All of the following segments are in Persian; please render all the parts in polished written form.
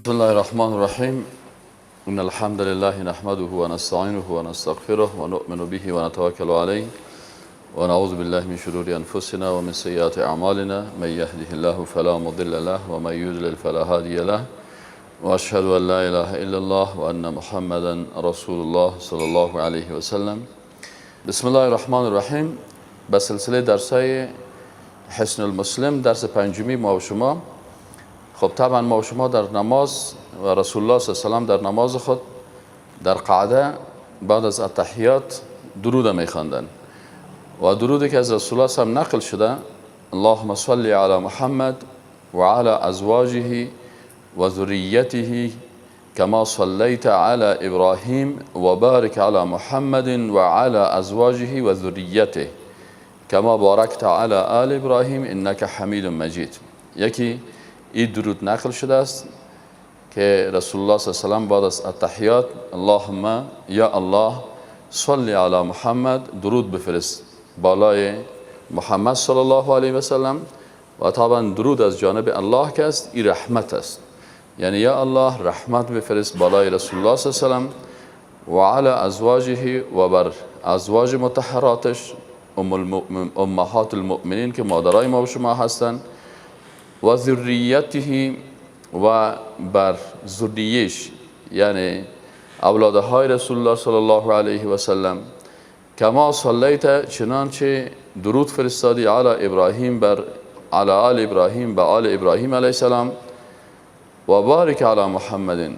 بسم الله الرحمن الرحیم. ان الحمد لله نحمده ونستعینه ونستغفره ونؤمن به ونتوکل علیه ونعوذ بالله من شرور انفسنا ومن سیئات اعمالنا. من یهده الله فلا مضل له ومن یضلل فلا هادی له. واشهد ان لا اله الا الله وان محمدا رسول الله صلی الله علیه وسلم. بسم الله الرحمن الرحیم. به سلسله درسای حصن المسلم، درس پنجمی ما و شما. خب طبعا ما و شما در نماز و رسول الله صلی الله علیه و سلم در نماز خود در قعده بعد از التحیات درود میخواندن و درودی که از رسول الله صلی الله علیه و نقل شده: اللهم صل علی محمد و علی ازواجه و ذریته كما صلیت علی ابراهیم و بارک علی محمد و علی ازواجه و ذریته كما بارکت علی آل ابراهیم انک حمید مجید. یکی این درود نقل شده است که رسول الله صلی الله علیه و سلم بعد از التحیات: اللهم یا الله صل علی محمد، درود بفرست بالای محمد صلی الله علیه و سلم. و طبعا درود از جانب الله که است، این رحمت است، یعنی یا الله رحمت بفرست بالای رسول الله صلی الله علیه و سلم و علی ازواجه و بر ازواج مطهراتش، امهات المؤمنین که مادرای ما و شما هستند، و ذریته و بر ذریهش، یعنی اولادهای رسول الله صلی الله علیه و سلم، کما صلیت، چنانچه درود فرستادی، علی ابراهیم، بر علی آل ابراهیم، به آل ابراهیم علیه السلام، و بارک علی محمد،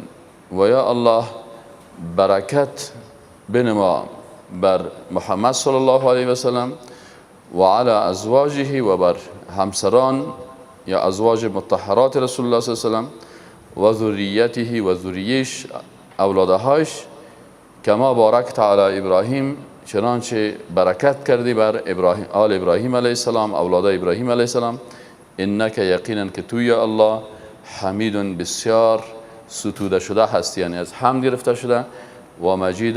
و یا الله برکت بنما بر محمد صلی الله علیه و سلم، و علی ازواجه و بر همسران یا ازواج مطهرات رسول الله صلی الله علیه و سلم، و ذریته و ذریش، اولادهایش، کما بارکت علی ابراهیم، چنانچه برکت کردی بر ابراهیم، آل ابراهیم علیه السلام، اولاد ابراهیم علیه السلام، انک، یقینا که تو یا الله، حمید، بسیار ستوده شده هستی، یعنی از حمد گرفته شده، و مجید،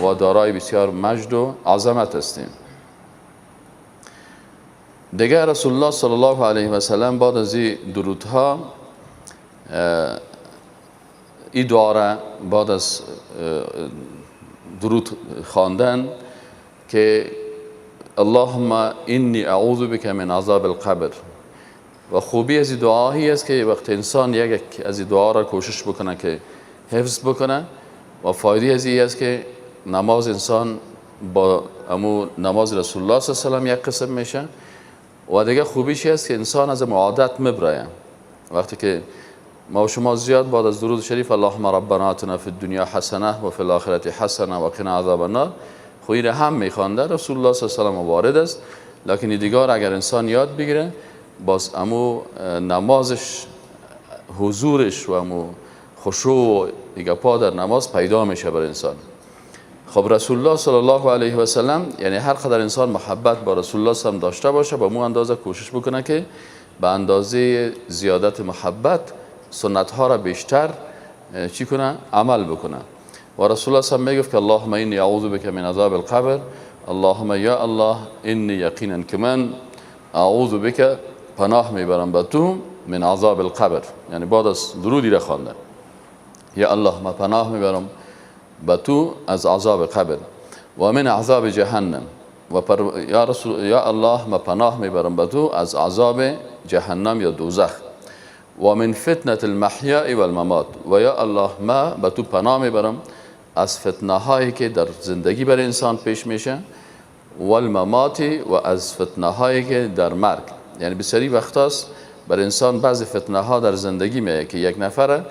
و دارای بسیار مجد و عظمت هستیم. دیگه رسول الله صلی الله علیه و سلم بعد از این درودها این دعا را بعد از درود خواندن که اللهم انی اعوذ بک من عذاب القبر. و خوبی از این دعایی است که وقتی انسان یک از این دعا را کوشش بکنه که حفظ بکنه و فایده از این است که نماز انسان با امو نماز رسول الله صلی الله علیه و سلم یک قسم میشه. و دیگه خوبیش است که انسان از عادت مبرایه. وقتی که ما و شما زیاد بعد از درود شریف اللهم ربنا آتنا فی الدنیا حسنه و فی الاخرة حسنه و قنا عذاب النار، خو هم میخوانده رسول الله صلی الله علیه و وارد است، لکن دیگار اگر انسان یاد بگیره، باز امو نمازش حضورش و امو خشوع و دیگه پا در نماز پیدا میشه بر انسان. خب رسول الله صلی الله علیه و سلم، یعنی هر قدر انسان محبت با رسول الله صلی داشته باشه، با مو اندازه کوشش بکنه که به اندازه زیادت محبت سنت ها را بیشتر چی کنه؟ عمل بکنه. و رسول الله صلی میگفت که اللهم انی اعوذ بک من عذاب القبر. اللهم یا الله، انی، یقینا که من، اعوذ بک، پناه میبرم به تو، من عذاب القبر، یعنی بعد از درودی را خوانده، یا الله ما پناه میبرم به تو از عذاب قبر، و من عذاب جهنم، و یا رسول یا الله ما پناه میبرم به تو از عذاب جهنم یا دوزخ، و من فتنة المحیا و الممات، و یا الله ما به تو پناه میبرم از فتنه هایی که در زندگی بر انسان پیش میشه، و الممات، و از فتنه هایی که در مرگ. یعنی بسیاری وقت بر انسان بعضی فتنه ها در زندگی میه که یک نفر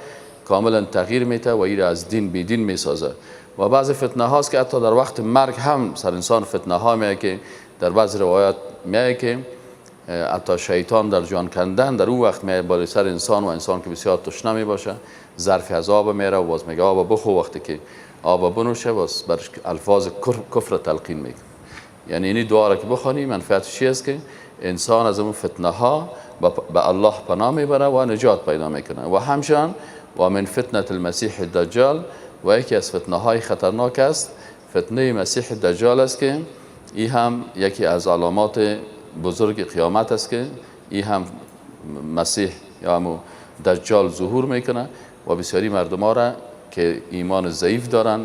کاملا تغییر میته و ایره از دین بی دین میسازه، و بعضی فتنه هاست که حتی در وقت مرگ هم سر انسان فتنه ها میه که در بعض روایات میه که حتی شیطان در جان کندن در او وقت میه بالای سر انسان و انسان که بسیار تشنه می باشه، ظرف از آب میره و باز میگه آب بخو. وقتی که آب بنوشه، باز برش الفاظ کفر تلقین میکنه. یعنی اینی دعا را که بخوانی، منفعت چی است؟ که انسان از اون فتنه ها به الله پناه میبره و نجات پیدا میکنه. و همچنان و من فتنة المسیح الدجال، و یکی از فتنه های خطرناک است، فتنه مسیح دجال است که ای هم یکی از علامات بزرگ قیامت است که ای هم مسیح یا همو دجال ظهور میکنه و بسیاری مردم ها را که ایمان ضعیف دارن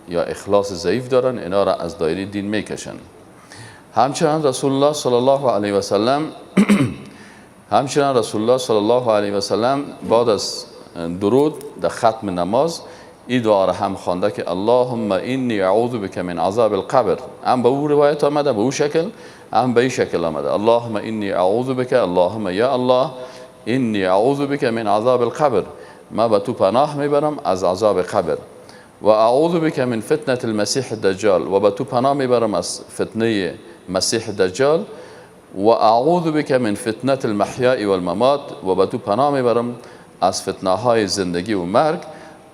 یا اخلاص ضعیف دارن، اینا را از دایره دین میکشن. همچنان رسول الله صلی الله علیه و سلم بعد از درود در ختم نماز این دعا را هم خوانده که اللهم انی اعوذ بک من عذاب القبر. هم به او روایت آمده به او شکل، هم به این شکل آمده: اللهم انی اعوذ بک، اللهم یا الله انی اعوذ بک من عذاب القبر، ما به تو پناه میبرم از عذاب قبر. و اعوذ بک من فتنة المسیح الدجال، و به تو پناه میبرم از فتنه مسیح دجال. و اعوذ بک من فتنة المحیاء والممات، و به تو پناه میبرم از فتنه های زندگی و مرگ.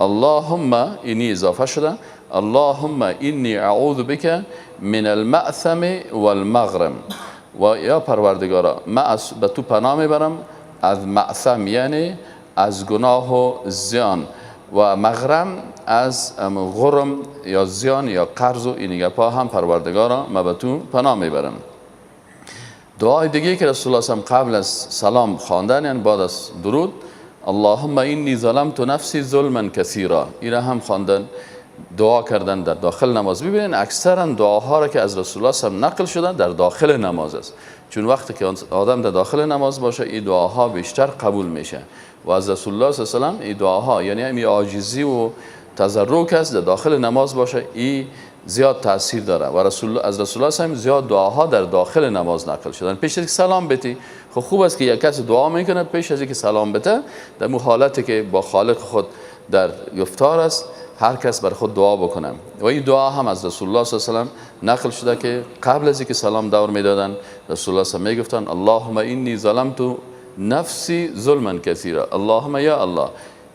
اللهم، اینی اضافه شده، اللهم انی اعوذ بک من المأثم والمغرم، و یا پروردگارا ما از به تو پناه میبرم از مأثم، یعنی از گناه و زیان، و مغرم از غرم یا زیان یا قرض و این گپا هم پروردگارا ما به تو پناه میبرم. دعای دیگه که رسول الله صلی قبل از سلام خواندن، یعنی بعد از درود، اللهم انی ظلمت نفسی ظلما کثیرا، این را هم خواندن، دعا کردن در داخل نماز. ببینین اکثرا دعاها را که از رسول الله صلی نقل شدن در داخل نماز است، چون وقتی که آدم در داخل نماز باشه این دعاها بیشتر قبول میشه. و از رسول الله صلی الله علیه و سلم این دعاها، یعنی همین عاجزی و تضرع که است در داخل نماز باشه، این زیاد تاثیر داره. و از رسول الله صلی زیاد دعاها در داخل نماز نقل شدن. پیش از اینکه سلام بتی، خب خوب است که یک کس دعا میکنه پیش از اینکه سلام بده، در مو حالتی که با خالق خود در گفتار است، هر کس بر خود دعا بکنه. و این دعا هم از رسول الله صلی الله علیه و سلم نقل شده که قبل از اینکه سلام دور میدادن، رسول الله صلی الله علیه و سلم میگفتن اللهم انی ظلمت نفسی ظلما کثیرا، اللهم یا الله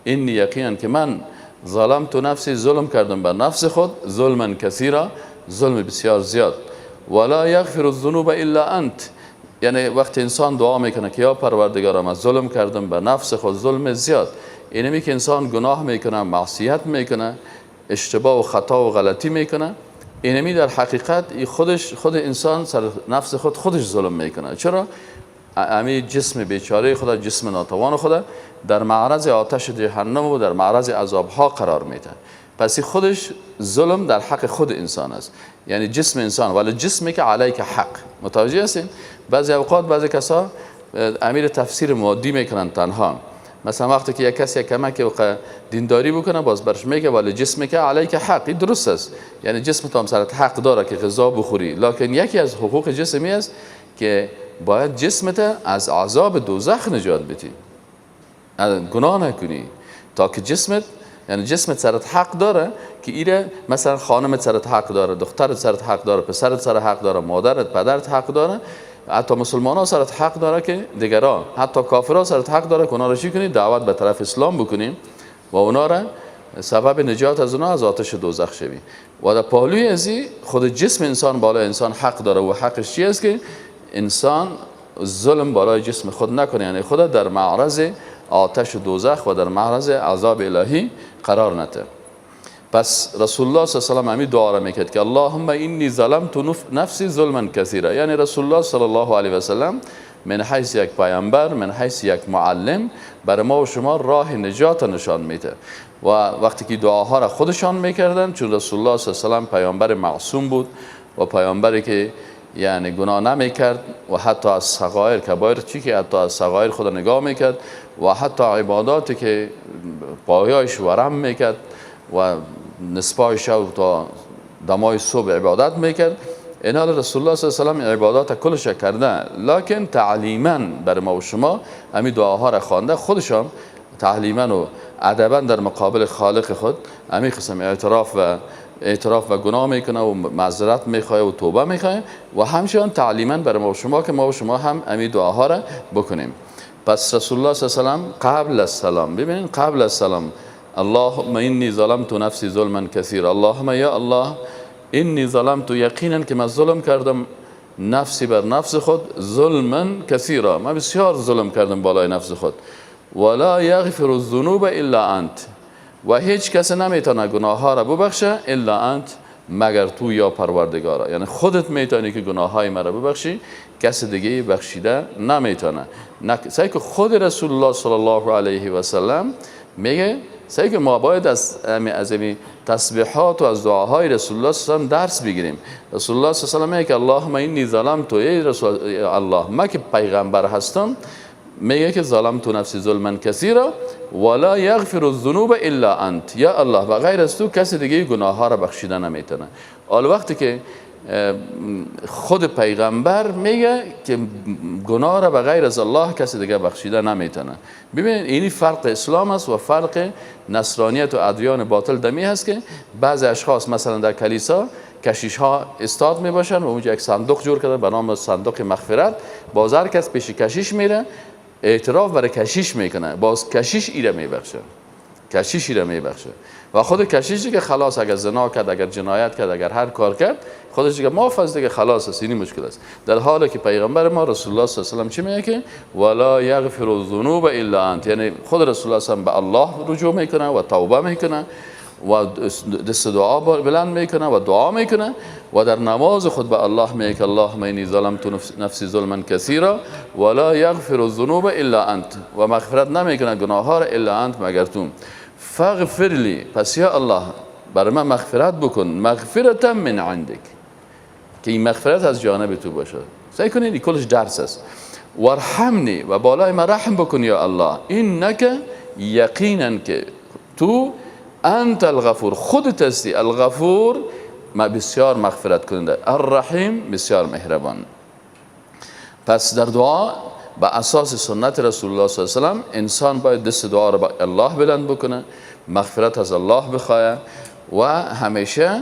انی یقینا که من ظلمت نفسی، ظلم کردم بر نفس خود، ظلما کثیرا، ظلم بسیار زیاد، ولا یغفر الذنوب الا انت. یعنی وقتی انسان دعا میکنه که یا پروردگارا من ظلم کردم بر نفس خود ظلم زیاد، اینمی که انسان گناه میکنه، معصیت میکنه، اشتباه و خطا و غلطی میکنه، اینمی در حقیقت خودش، خود انسان سر نفس خود خودش ظلم میکنه. چرا؟ امی جسم بیچاره خدا، جسم ناتوان خدا در معرض آتش جهنم و در معرض عذابها قرار میده. پس خودش ظلم در حق خود انسان است، یعنی جسم انسان، ولی جسمی که علیک حق. متوجه هستین؟ بعضی اوقات بعضی کسا امیر تفسیر مادی میکنن تنها. مثلا وقتی که یک کسی یک کمک دینداری بکنه، باز برش میگه ولی جسمی که علیک حق. این درست است، یعنی جسم تو هم سرت حق داره که غذا بخوری، لکن یکی از حقوق جسمی است که باید جسمت از عذاب دوزخ نجات بدی، گناه نکنی، تا که جسمت، یعنی جسمت سرت حق داره که ایره، مثلا خانمت سرت حق داره، دخترت سرت حق داره، پسرت سر حق داره، مادرت پدرت حق داره، حتی مسلمان ها سرت حق داره که دیگران، حتی کافرها سرت حق داره که اونا رو چی کنی؟ دعوت به طرف اسلام بکنیم و اونا را سبب نجات از اونا از آتش دوزخ شوی. و در پهلوی ازی خود جسم انسان بالای انسان حق داره، و حقش چی است؟ که انسان ظلم بالای جسم خود نکنه، یعنی خود در معرض آتش دوزخ و در معرض عذاب الهی قرار نده. پس رسول الله صلی الله علیه و سلم همین دعا را میکرد که اللهم انی ظلمت نفسی ظلما کثیرا. یعنی رسول الله صلی الله علیه و سلم من حیث یک پیامبر، من حیث یک معلم، برای ما و شما راه نجات نشان میده. و وقتی که دعاها را خودشان میکردن، چون رسول الله صلی الله علیه و سلم پیامبر معصوم بود و پیامبری که یعنی گناه نمیکرد و حتی از صغایر کبایر چی که حتی از صغایر خود نگاه میکرد و حتی عباداتی که پایایش ورم میکرد و نصفای شب تا دمای صبح عبادت میکرد، اینا رسول الله صلی الله علیه و سلم عبادات کلش کرده، لکن تعلیما بر ما و شما همین دعاها را خوانده، خودشان تعلیما و ادبا در مقابل خالق خود همین قسم اعتراف و گناه میکنه و معذرت میخواه و توبه میخواه، و همچنان تعلیما بر ما و شما که ما و شما هم همین دعاها را بکنیم. پس رسول الله صلی الله علیه و سلم قبل از سلام، ببینین قبل از سلام، اللهم انی ظلمت نفسی ظلما کثیرا، اللهم یا الله انی ظلمت، یقینا که من ظلم کردم نفسی بر نفس خود، ظلما کثیرا، من بسیار ظلم کردم بالای نفس خود، ولا یغفر الذنوب الا انت، و هیچ کس نمیتونه گناه ها را ببخشه الا انت، مگر تو یا پروردگارا. یعنی خودت میتونی که گناه های مرا ببخشی، کس دیگه بخشیده نمیتونه. سعی که خود رسول الله صلی الله علیه و سلم میگه، سعی که ما باید از این تسبیحات و از دعاهای رسول الله صلی الله علیه و درس بگیریم. رسول الله صلی الله علیه و میگه که اللهم انی ظلمت، ای رسول الله من که پیغمبر هستم، میگه که ظلمت نفسی ظلما کثیرا ولا یغفر الذنوب الا انت، یا الله و غیر از تو کسی دیگه گناه ها را بخشیده نمیتونه. حال وقتی که خود پیغمبر میگه که گناه را به غیر از الله کسی دیگه بخشیده نمیتونه. ببینید اینی فرق اسلام است و فرق نصرانیت و ادیان باطل دمی هست که بعضی اشخاص مثلا در کلیسا کشیش ها استاد می باشن و اونجا یک صندوق جور کرده به نام صندوق مغفرت، باز هر کس پیش کشیش میره اعتراف برای کشیش میکنه، باز کشیش ایره میبخشه، کشیش ایره میبخشه و خود کشیش که خلاص اگر زنا کرد، اگر جنایت کرد، اگر هر کار کرد، خودش دیگه معاف است دیگه، خلاص است، اینی مشکل است. در حالی که پیغمبر ما رسول الله صلی الله علیه و سلم چی میگه که ولا یغفر الذنوب الا انت، یعنی خود رسول الله صلی الله علیه و به الله رجوع میکنه و توبه میکنه و دست دعا بلند میکنه و دعا میکنه و در نماز خود به الله میگه که اللهم انی ظلمت نفسی ظلما کثیرا ولا یغفر الذنوب الا انت، و مغفرت نمیکنه گناه ها را الا انت مگر تو، فاغفر لی، پس یا الله برای من مغفرت بکن، مغفرتا من عندک، که این مغفرت از جانب تو باشه. سعی کنید این کلش درس است. وارحمنی، و بالای من رحم بکن یا الله، انک یقینا که تو انت الغفور، خودت هستی الغفور، ما بسیار مغفرت کننده، الرحیم بسیار مهربان. پس در دعا به اساس سنت رسول الله صلی الله علیه و سلم انسان باید دست دعا را به الله بلند بکنه، مغفرت از الله بخواه و همیشه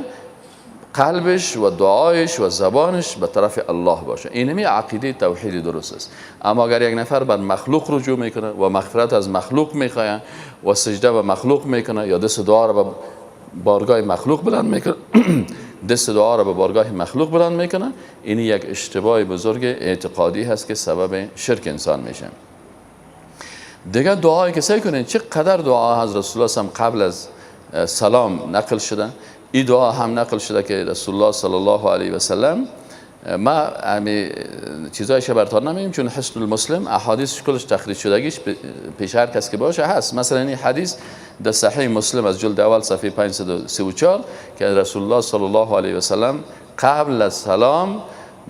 قلبش و دعایش و زبانش به طرف الله باشه. اینمی عقیده توحید درست است. اما اگر یک نفر بر مخلوق رجوع میکنه و مغفرت از مخلوق میخواه و سجده به مخلوق میکنه یا دست دعا را به بارگاه مخلوق بلند میکنه، دست دعا را به بارگاه مخلوق بلند میکنه، این یک اشتباه بزرگ اعتقادی هست که سبب شرک انسان میشه. دیگه دعایی که سعی کنین چقدر دعا از رسول الله قبل از سلام نقل شده، این دعا هم نقل شده که رسول الله صلی الله علیه و سلم، ما همی چیزایش براتون نمیگیم چون حسن المسلم احادیث کلش تخریج شدگیش پیش هر کس که باشه هست. مثلا این حدیث در صحیح مسلم از جلد اول صفحه 534 که رسول الله صلی الله علیه و سلم قبل از سلام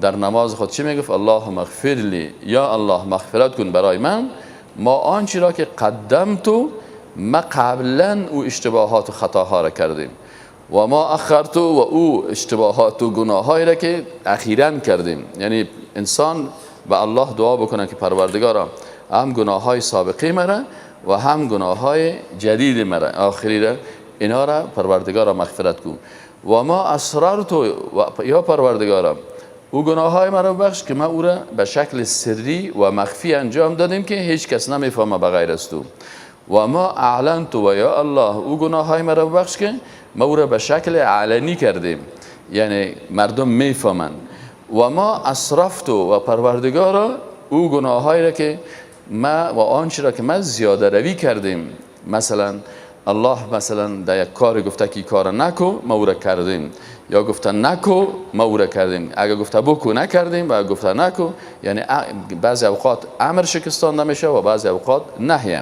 در نماز خود چی میگفت؟ اللهم اغفر لی، یا الله مغفرت کن برای من ما آنچه را که قدمت، ما قبلا او اشتباهات و خطاها را کردیم، و ما اخرت، و او اشتباهات و گناهایی را که اخیراً کردیم. یعنی انسان به الله دعا بکنه که پروردگارا هم گناههای سابقه مرا و هم گناههای جدید مرا آخری را، اینا را پروردگارا مغفرت کن. و ما اسررت، یا پروردگارا او گناههای مرا بخش که ما او را به شکل سری و مخفی انجام دادیم که هیچ کس نمیفهمه بغیر از تو. و ما اعلنت، و یا الله او گناههای مرا بخش که ما او را به شکل علنی کردیم، یعنی مردم میفهمند. و ما اسرفت، و پروردگارا او گناههایی را که ما و آنچه را که ما زیاده روی کردیم، مثلا الله مثلا در یک کار گفته که کار نکو، ما او را کردیم، یا گفته نکو، ما او را کردیم، اگر گفته بکو نکردیم و اگر گفته نکو، یعنی بعضی اوقات امر شکستان نمیشه و بعضی اوقات نهی.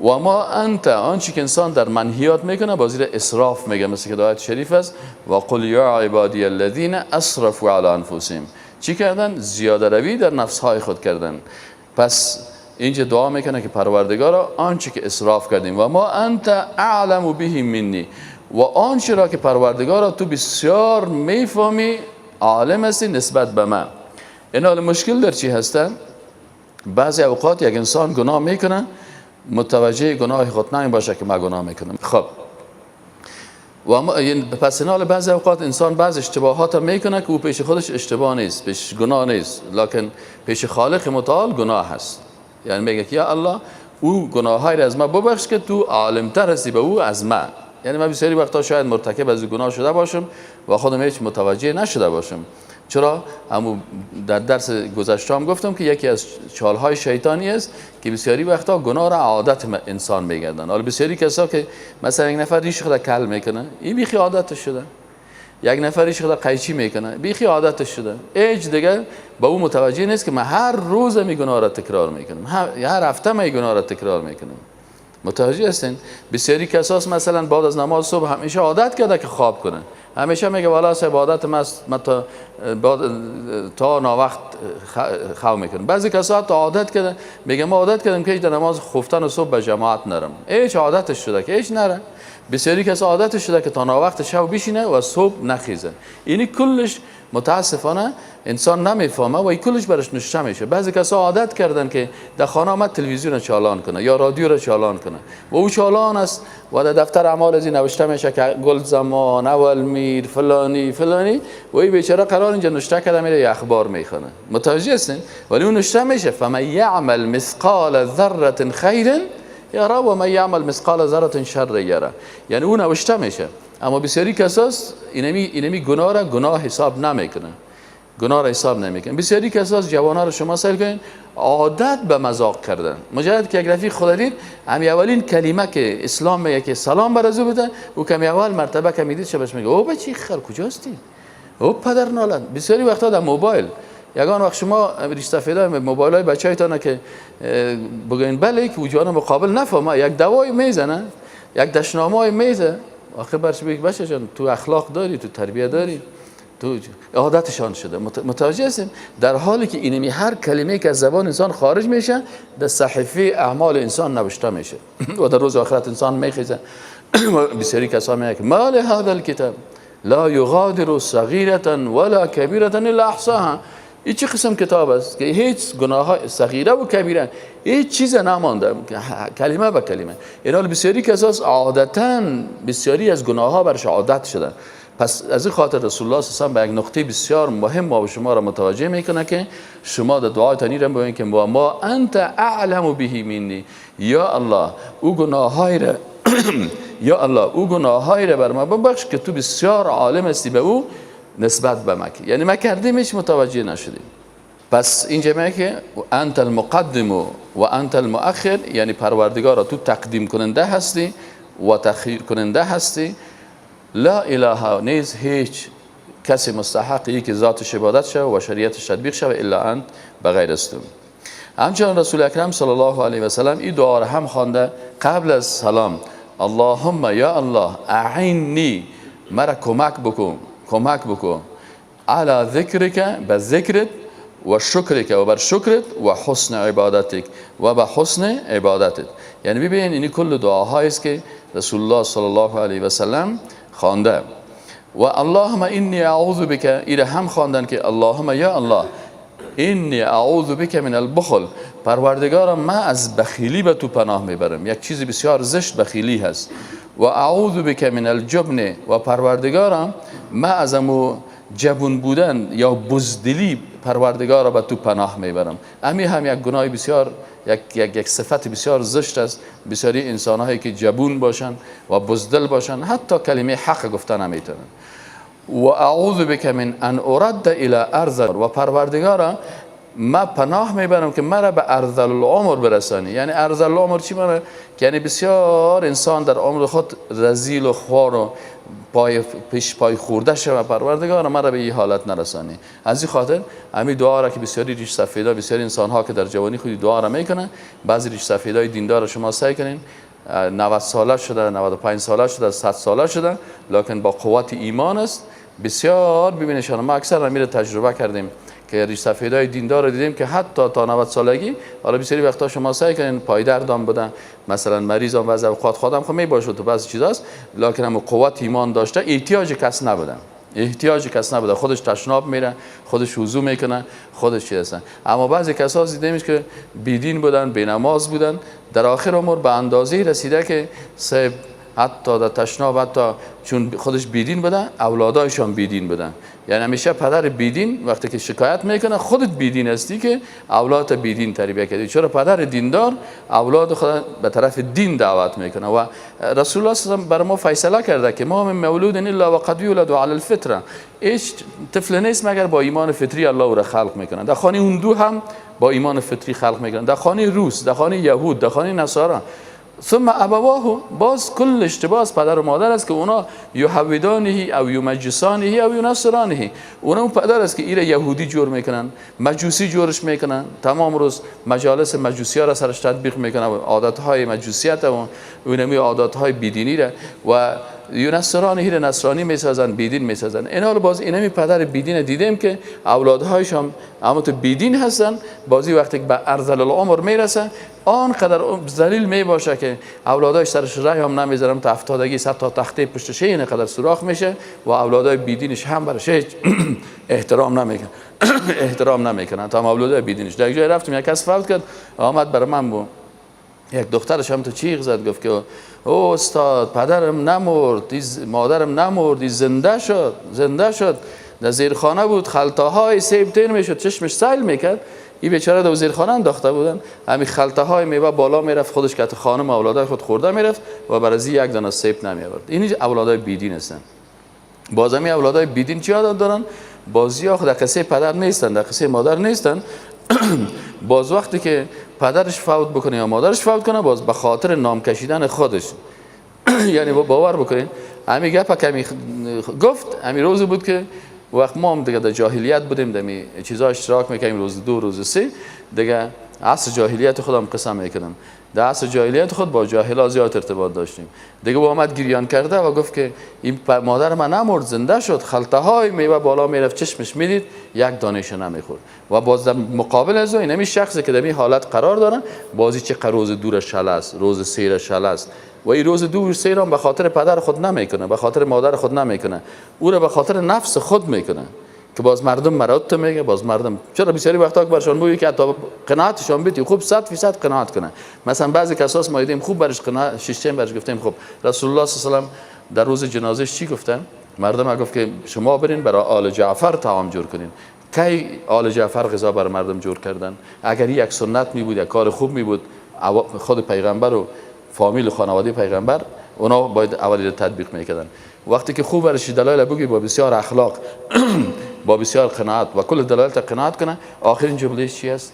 و ما انت، آنچه که انسان در منهیات میکنه بازی را اسراف میگه، مثل که آیت شریف است و قل یا عبادی الذین اسرفوا علی انفسهم، چی کردن؟ زیاده روی در نفسهای خود کردن. پس اینجا دعا میکنه که پروردگارا آنچه که اسراف کردیم، و ما انت اعلم به منی، و آنچه را که پروردگارا تو بسیار میفهمی، عالم هستی نسبت به من. این حال مشکل در چی هستن؟ بعضی اوقات یک انسان گناه میکنه، متوجه گناه خود نمی باشه که ما گناه میکنم. خب و پس این حال بعضی اوقات انسان بعض اشتباهات میکنه که او پیش خودش اشتباه نیست، پیش گناه نیست، لکن پیش خالق متعال گناه هست. یعنی میگه که یا الله او گناههای را از ما ببخش که تو عالمتر هستی به او از من. یعنی من بسیاری وقتا شاید مرتکب از گناه شده باشم و خودم هیچ متوجه نشده باشم. چرا؟ همو در درس گذشته هم گفتم که یکی از چالهای شیطانی است که بسیاری وقتا گناه را عادت انسان میگردن. حالا بسیاری کسا که مثلا یک نفر ریش خود کل میکنه، این بیخی عادت شده. یک نفرش خدا قیچی میکنه، بیخی عادتش شده، هیچ دیگه به او متوجه نیست که من هر روز می گناه را تکرار میکنم، هر هفته می گناه را تکرار میکنم. متوجه هستین؟ بسیاری کساس مثلا بعد از نماز صبح همیشه عادت کرده که خواب کنه، همیشه میگه والا صاحب عادت من تا ناوقت خواب میکنم. بعضی کسا تا عادت کرده، میگه ما عادت کردم که هیچ در نماز خفتن و صبح به جماعت نرم، هیچ عادتش شده که هیچ نره. بسیاری کسا عادتش شده که تا ناوقت شب بشینه و صبح نخیزه. اینی کلش متاسفانه انسان نمیفهمه و این کلش برش نشته میشه. بعضی کسا عادت کردن که در خانه آمد تلویزیون رو چالان کنه یا رادیو رو چالان کنه و او چالان است و در دفتر اعمال از این نوشته میشه که گل زمان، اول میر، فلانی فلانی، و این بیچاره قرار اینجا نشته کرده میره اخبار میخونه. متوجه هستین؟ ولی اون نشته میشه فمن یعمل مثقال ذره خیر یره و من یعمل مثقال ذره شر یره، یعنی اون نوشته میشه. اما بسیاری کساس اینمی گناه را گناه حساب نمیکنه، گناه را حساب نمیکنه. بسیاری کساس جوانا را شما سیل کنین عادت به مذاق کردن، مجرد که یک رفیق خود دید همی اولین کلمه که اسلام میگه که سلام بر از او بده، او کمی اول مرتبه که میدید شبش میگه او بچی خر کجاستی، او پدر نالند. بسیاری وقتا در موبایل یگان وقت شما ریش سفیدا موبایل های بچه‌تان که بگین بله که او مقابل نفهمه، یک دوای میزنه، یک دشنامای میزه، آخه برش بگی بچه جان تو اخلاق داری، تو تربیه داری، تو عادتشان شده. متوجه هستیم؟ در حالی که اینمی هر کلمه که از زبان انسان خارج میشه در صحیفه اعمال انسان نوشته میشه و در روز آخرت انسان میخیزه. بسیاری کسا میگه که ما لهذا الکتاب لا یغادر صغیرة ولا کبیرة الا احصاها. این چه قسم کتاب است که هیچ گناه صغیره و کبیره هیچ چیز نمانده، کلمه به کلمه. این بسیاری کساس عادتاً بسیاری از گناه ها برش عادت شدن. پس از این خاطر رسول الله صلی الله علیه و به یک نقطه بسیار مهم ما و شما را متوجه میکنه که شما در دعای تانی را بگویید که ما انت اعلم به منی، یا الله او گناههای را یا الله او گناههای را بر ما ببخش که تو بسیار عالم هستی به او نسبت به ما، یعنی ما کردیمش متوجه نشدیم. پس اینجا میگه که انت المقدم و انت المؤخر، یعنی پروردگارا تو تقدیم کننده هستی و تأخیر کننده هستی. لا اله نیز هیچ کسی مستحقی که ذاتش عبادت شود و شریعتش تطبیق شود الا انت، بغیر از تو. همچنان رسول اکرم صلی الله علیه و سلم این دعا را هم خوانده قبل از سلام، اللهم یا الله اعنی، مرا کمک بکن، کمک بکن، علی ذکرک، به ذکرت، و شکرک و بر شکرت، و حسن عبادتک و به حسن عبادتت. یعنی ببین اینی کل دعاهایی است که رسول الله صلی الله علیه و سلم خوانده. و اللهم انی اعوذ بک، ایره هم خواندن که اللهم یا الله انی اعوذ بک من البخل، پروردگارم من از بخیلی به تو پناه میبرم. یک چیز بسیار زشت بخیلی هست. و اعوذ بک من الجبن، و پروردگارم من از امو جبون بودن یا بزدلی پروردگارا به تو پناه میبرم. امی هم یک گناه بسیار، یک صفت بسیار زشت است. بسیاری انسانهایی که جبون باشن و بزدل باشن حتی کلمه حق گفتن نمیتونن. و اعوذ بک من ان ارد الی ارض، و پروردگارا ما پناه میبرم که مرا به ارذل العمر برسانی. یعنی ارذل العمر چی معنی؟ یعنی بسیار انسان در عمر خود رذیل و خوار و پای پیش پای خورده شوه، پروردگار مرا به این حالت نرسانی. از این خاطر همین دعا را که بسیاری ریش سفیدا، بسیاری انسان ها که در جوانی خودی دعا را میکنن، بعضی ریش سفیدای دیندار شما سعی کنین 90 ساله شده، 95 ساله شده، 100 ساله شده، لکن با قوت ایمان است. بسیار ببینید ما اکثر میره تجربه کردیم که ریش سفیدای دیندار رو دیدیم که حتی تا 90 سالگی، حالا بسیاری وقتا شما سعی کنین پای دردم بودن، مثلا مریضم بعضی اوقات خودم خب میباشه تو بعضی چیزاست، لکن هم قوت ایمان داشته، احتیاج کس نبودن، احتیاج کس نبوده، خودش تشناب میره، خودش وضو میکنه، خودش چیز هستن. اما بعضی کسا دیدیم که بیدین بودن، بی نماز بودن، در آخر عمر به اندازه رسیده که سه حتی در تشناب، حتی چون خودش بیدین بودن، اولادایشان بیدین بودن. یعنی همیشه پدر بیدین وقتی که شکایت میکنه خودت بیدین هستی که اولاد بیدین تربیه کردی. چرا پدر دیندار اولاد خود به طرف دین دعوت میکنه؟ و رسول الله صلی الله علیه و بر ما فیصله کرده که ما من مولود الا وقد یولد علی الفطره، هیچ طفل نیست مگر با ایمان فطری الله او را خلق میکنه. در خانه هندو هم با ایمان فطری خلق میکنه، در خانه روس، در خانه یهود، در خانه نصارا. ثم ابواه، باز کل اشتباه از پدر و مادر است که اونا یهودانه او یمجسانه او ینصرانه. اونا اون پدر است که ایره یهودی جور میکنن، مجوسی جورش میکنن، تمام روز مجالس مجوسی ها را سرش تطبیق میکنن، عادت های مجوسیت و اونمی عادت های بیدینی را و ینصرانه را نصرانی میسازن، بیدین میسازن. اینا رو باز اینمی پدر بیدین دیدیم که اولادهایش هم اما تو بیدین هستن. بازی وقتی که به ارذل العمر میرسه آنقدر ذلیل میباشه که اولاداش سرش رای هم نمیذارن، تا افتادگی 100 تا تخته پشتشه اینقدر سوراخ میشه و اولادای بیدینش هم برش هیچ احترام نمیکنن احترام نمیکنن تا اولادای بیدینش. در جای رفتم یک کس فوت کرد، آمد برای من بود، یک دخترش هم تو چیغ زد، گفت که او استاد پدرم نمرد، مادرم نمرد، زنده شد، زنده شد، در زیرخانه بود، خلطه سیب تیر میشد، چشمش سیل میکرد. این بیچاره در زیرخانه انداخته بودن، همین خلطه های میوه بالا میرفت، خودش که خانم اولادای خود خورده میرفت و برای یک دانه سیب نمیآورد. این اولادای بیدین هستن. باز همین اولادای بیدین چی عادت دارن؟ بازی ها در قصه پدر نیستن، در قصه مادر نیستن. باز وقتی که پدرش فوت بکنه یا مادرش فوت کنه، باز به خاطر نام کشیدن خودش یعنی باور بکنین همین گپ کمی گفت، همین روز بود که وقت ما هم دیگه در جاهلیت بودیم، در می چیزا اشتراک میکنیم، روز دو روز سه دیگه عصر جاهلیت خودم قسم میکنم، در عصر جاهلیت خود با جاهلا زیاد ارتباط داشتیم دیگه. با آمد گریان کرده و گفت که این مادر من نمرد، زنده شد، خلطه های میوه بالا میرفت، چشمش میدید، یک دانش نمیخورد. و باز در مقابل از این همین شخصی که در این حالت قرار دارن، بازی چه روز دور شل است، روز سیر شل است و این روز دور سیر هم به خاطر پدر خود نمیکنه، به خاطر مادر خود نمیکنه، او را به خاطر نفس خود میکنه که باز مردم مراد تو میگه. باز مردم چرا بسیاری وقتا که برشان بگی که حتی قناعتشان بدی، خوب 100% قناعت کنه. مثلا بعضی کساس ما دیدیم خوب برش قناعت شیشتیم، برش گفتیم خب رسول الله صلی الله علیه و در روز جنازهش چی گفتن؟ مردم گفت که شما برین برای آل جعفر طعام جور کنین. کی آل جعفر غذا بر مردم جور کردن؟ اگر یک سنت می بود، یک کار خوب می بود، خود پیغمبر و فامیل خانواده پیغمبر اونا باید اولی تطبیق میکردن. وقتی که خوب برش دلایل بگی با بسیار اخلاق با بسیار قناعت و کل دلایل تا قناعت کنه، آخرین جمله چی است؟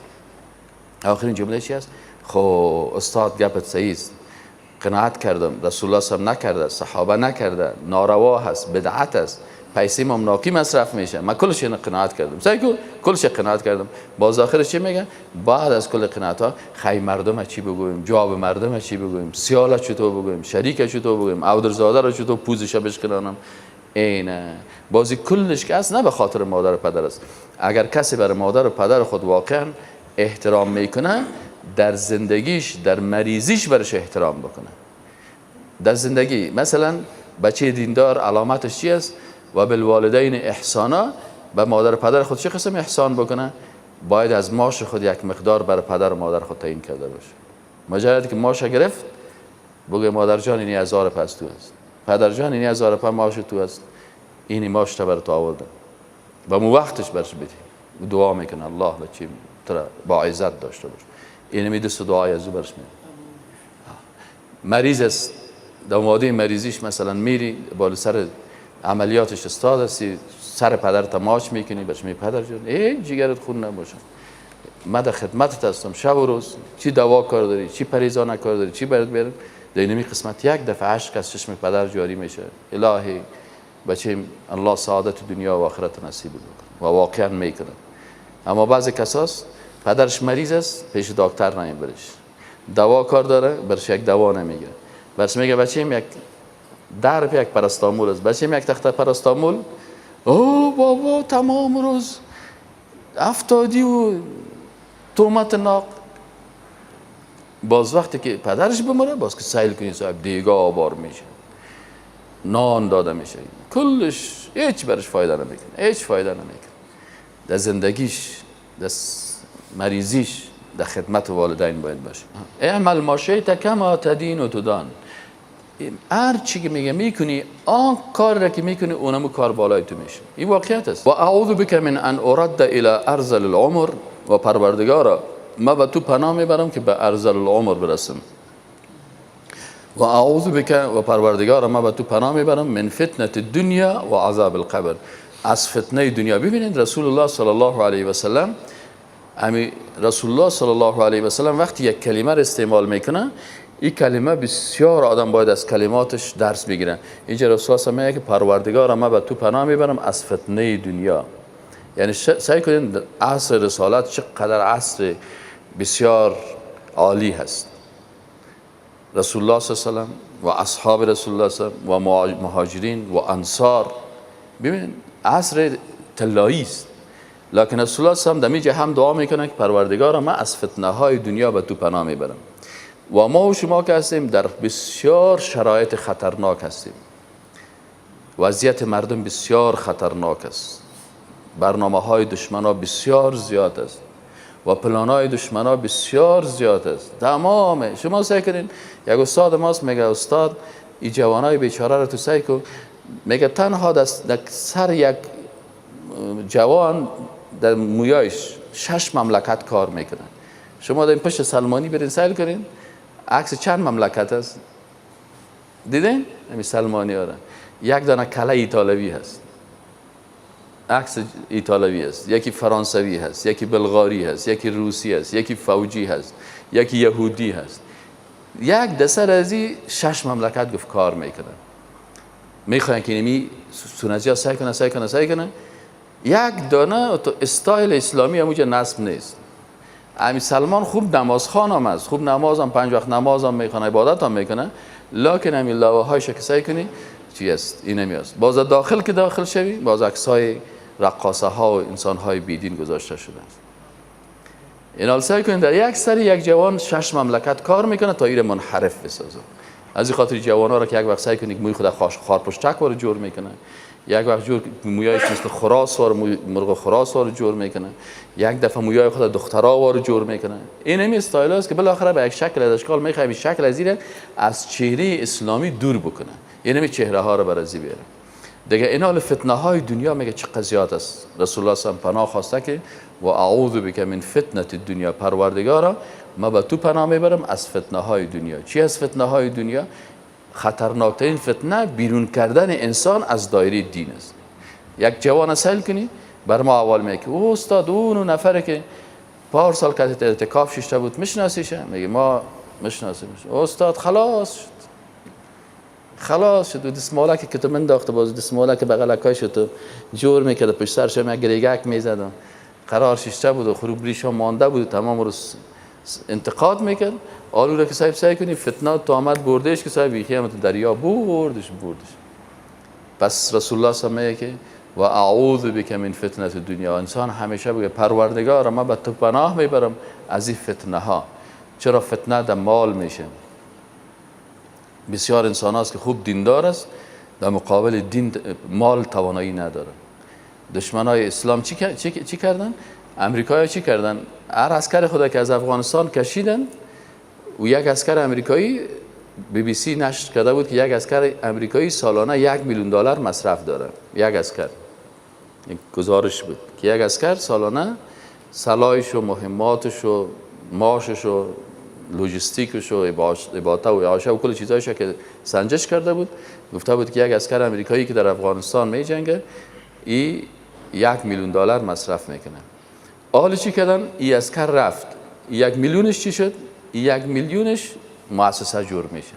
آخرین جمله چی است؟ خب استاد گپت صحیح است، قناعت کردم، رسول الله صلی نکرده، صحابه نکرده، ناروا هست، بدعت است، پیسه ما ناکی مصرف میشه، من کلش اینو قناعت کردم، سعی کو کلش قناعت کردم. باز آخرش چی میگه؟ بعد از کل قناعت ها خی مردم چی بگویم، جواب مردم چی بگویم، سیاله چطور بگویم، شریک چطور بگویم، اودرزاده رو چطور پوزش بشکنانم. اینه بازی کلش که است نه به خاطر مادر و پدر است. اگر کسی برای مادر و پدر خود واقعا احترام میکنه، در زندگیش در مریضیش برش احترام بکنه. در زندگی مثلا بچه دیندار علامتش چی است؟ و بالوالدین احسانا، به مادر و پدر خود چه قسم احسان بکنه؟ باید از ماش خود یک مقدار برای پدر و مادر خود تعیین کرده باشه. مجرد که ماش گرفت بگه مادر جان اینی 1000 پس تو است، پدر جان اینی 1000 پس ماش تو است، اینی ماش تا بر تو آوردم و مو وقتش برش بدی، دعا میکنه الله بچه تو با عزت داشته باش، اینی می دست دعای از او برش میده. مریض است، در ماده مریضیش مثلا میری بالا سر عملیاتش استاد هستی، سر پدرت ماچ میکنی، برش می پدر جان ای جگرت خون نباشه، من در خدمتت هستم شب و روز، چی دوا کار داری، چی پریزانه کار داری، چی برات بیارم. در اینمی قسمت یک دفعه اشک از چشم پدر جاری میشه، الهی بچه الله سعادت دنیا و آخرت نصیب بکنه و واقعا میکنه. اما بعضی کساس پدرش مریض است، پیش دکتر نمیبرش، دوا کار داره، برش یک دوا نمیگیره، برش میگه بچه‌م یک درب یک پرستامول است، بچه‌م یک تخته پرستامول، او بابا تمام روز افتادی و تومت ناق. باز وقتی که پدرش بمره، باز که سیل کنی صاحب دیگا بار میشه، نان داده میشه، کلش هیچ برش فایده نمیکنه، هیچ فایده نمیکنه. در زندگیش، در مریضیش، در خدمت والدین باید باشه. اعمل ما شئت کما تدین و تدان، هر چی که میگه میکنی، آن کار را که میکنی اونمو کار بالای تو میشه. این واقعیت است. و اعوذ بک من ان ارد الی ارذل العمر، و پروردگارا ما به تو پناه میبرم که به ارذل العمر برسم. و اعوذ بک، و پروردگارا ما به تو پناه میبرم من فتنه الدنیا و عذاب القبر، از فتنه دنیا. ببینید رسول الله صلی الله علیه و سلم، رسول الله صلی الله علیه و سلم وقتی یک کلمه را استعمال میکنه، این کلمه بسیار آدم باید از کلماتش درس بگیره. اینجا رسول الله میگه که پروردگار ما به تو پناه میبرم از فتنه دنیا. یعنی سعی کنین عصر رسالت چقدر عصر بسیار عالی هست. رسول الله صلی الله علیه و اصحاب رسول الله صلی الله علیه و مهاجرین و انصار، ببین عصر طلایی است. لکن رسول الله صلی الله علیه و هم دعا میکنه که پروردگار ما از فتنه های دنیا به تو پناه میبرم. و ما و شما که هستیم در بسیار شرایط خطرناک هستیم. وضعیت مردم بسیار خطرناک است. برنامه های دشمن ها بسیار زیاد است و پلان های دشمن ها بسیار زیاد است. تمام شما سعی کنین، یک استاد ماست میگه استاد این جوانای بیچاره رو تو سعی کن، میگه تنها در سر یک جوان در مویایش 6 مملکت کار میکنن. شما در این پشت سلمانی برین سیل کنین عکس چند مملکت است، دیدین؟ همین سلمانی ها را. یک دانه کله ایتالوی هست، عکس ایتالوی هست، یکی فرانسوی هست، یکی بلغاری هست، یکی روسی هست، یکی فوجی هست، یکی یهودی هست. یک دسر از این 6 مملکت گفت کار میکنن. میخواین که اینمی سونجی ها سعی کنه سعی کنه سعی کنه یک دانه تو استایل اسلامی همونجا نصب نیست. امی سلمان خوب نمازخوان هم است، خوب نماز هم 5 وقت نماز هم میکنه، عبادت هم میکنه، لکن امی لوه هایش که سعی کنی چی است؟ این نمی است. باز داخل که داخل شوی باز عکسای رقاصه ها و انسان های بیدین گذاشته شده است. این حال سعی کنید در یک سر یک جوان 6 مملکت کار میکنه تا ایر منحرف بسازه. از این خاطر جوان ها را که یک وقت سعی کنید موی خود خارپشتک وار جور میکنه، یک وقت جور مویایش مثل خراس وار مرغ خراس وار جور میکنه، یک دفعه مویای خود دخترا وار جور میکنه. این همین استایل است که بالاخره به یک شکل از اشکال میخواد این شکل از این از چهره اسلامی دور بکنه، این همین چهره ها رو برازی بیاره دیگه. این حال فتنه های دنیا میگه چقدر زیاد است. رسول الله صلی الله علیه و پناه خواسته که و اعوذ بک من فتنه الدنیا، پروردگارا ما به تو پناه میبرم از فتنه های دنیا. چی از فتنه های دنیا؟ خطرناکترین فتنه بیرون کردن انسان از دایره دین است. یک جوان سیل کنی بر ما اول میگه او استاد اون نفره که پارسال که اعتکاف ششته بود میشناسیشه؟ میگه ما میشناسیمش. استاد خلاص شد، خلاص شد. و دستماله که تو منداخته باز دستماله که بغلکای شد تو جور میکرد پشت سرش یک گریگک میزد، قرار ششته بود و خروب ریش مانده بود، تمام روز انتقاد میکرد. آلو را که صاحب سعی کنی فتنه تو آمد بردش که صاحب بیخی هم تو دریا بردش بردش. پس رسول الله صلی الله علیه و که و اعوذ بک من فتنه الدنیا، انسان همیشه بگه پروردگار ما به تو پناه میبرم از این فتنه ها. چرا فتنه در مال میشه؟ بسیار انسان هاست که خوب دیندار است، در مقابل دین مال توانایی نداره. دشمنای اسلام چی کردن؟ امریکایی چی کردن؟ هر عسکر خدا که از افغانستان کشیدن و یک عسکر امریکایی بی بی سی نشر کرده بود که یک عسکر امریکایی سالانه 1 میلیون دلار مصرف داره. یک عسکر، یک گزارش بود که یک عسکر سالانه سلاحش و مهماتش و معاشش و لوجستیکش و اباطه و اعاشه و کل چیزایش که سنجش کرده بود، گفته بود که یک عسکر امریکایی که در افغانستان می جنگه ای 1 میلیون دلار مصرف میکنه. حالا چی کردن؟ ای عسکر رفت، 1 میلیونش چی شد؟ 1 میلیونش مؤسسه جور میشه.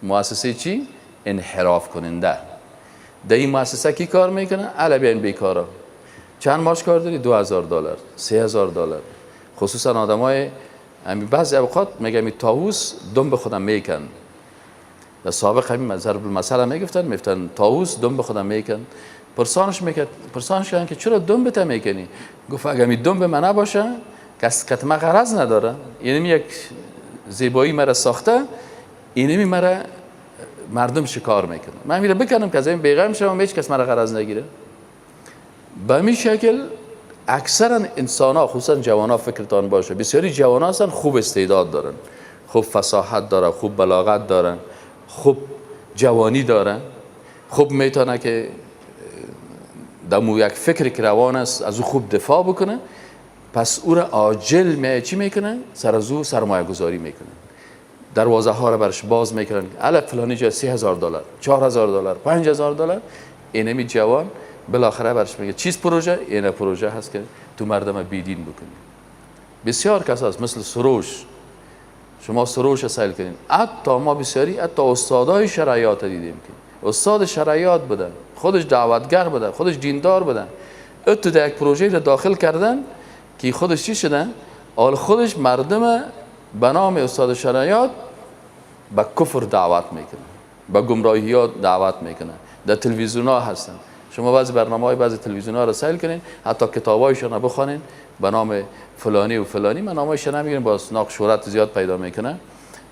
مؤسسه چی؟ انحراف کننده. در این مؤسسه کی کار میکنه؟ علا بیاین بیکارا. چند ماش کار داری؟ 2000 دلار، 3000 دلار. خصوصا آدمای همین بعضی اوقات میگم این طاووس دم به خودم میکن. در سابق همین ضرب المثل میگفتن، میگفتن طاووس دم به خودم میکن. پرسانش میکرد، پرسانش کردن که چرا دم به میکنی؟ گفت اگه می دم به من نباشه کس کتمه غرض نداره، یعنی یک زیبایی مرا ساخته، اینمی مرا مردم شکار میکنه، من میره بکنم که از این بیغم شم، هیچ کس مرا غرض نگیره. به می شکل اکثرا انسان ها خصوصا جوان ها فکرتان باشه، بسیاری جوان ها هستن خوب استعداد دارن، خوب فصاحت دارن، خوب بلاغت دارن، خوب جوانی دارن، خوب میتونه که دمو یک فکر که روان است از او خوب دفاع بکنه. پس او را عاجل می چی میکنه؟ سر از او سرمایه گذاری میکنه، دروازه ها را برش باز میکنن. الا فلانی جا 3000 دلار، 4000 دلار، 5000 دلار. اینمی جوان بالاخره برش میگه چیز پروژه؟ اینه پروژه هست که تو مردم بیدین بکنی. بسیار کس هست مثل سروش. شما سروش سیل کنین. حتی ما بسیاری حتی استادای شرعیات دیدیم که استاد شرعیات بودن، خودش دعوتگر بودن، خودش دیندار بودن، اتو در یک پروژه را داخل کردن که خودش چی شدن؟ آل خودش مردم به نام استاد شرعیات به کفر دعوت میکنه، به گمراهیات دعوت میکنه. در تلویزیون ها هستن، شما بعضی برنامه های بعضی تلویزیون ها را سیل کنین، حتی کتابایشون را بخوانین به نام فلانی و فلانی، من نامایش نمیگیرم، باز ناق شهرت زیاد پیدا میکنه،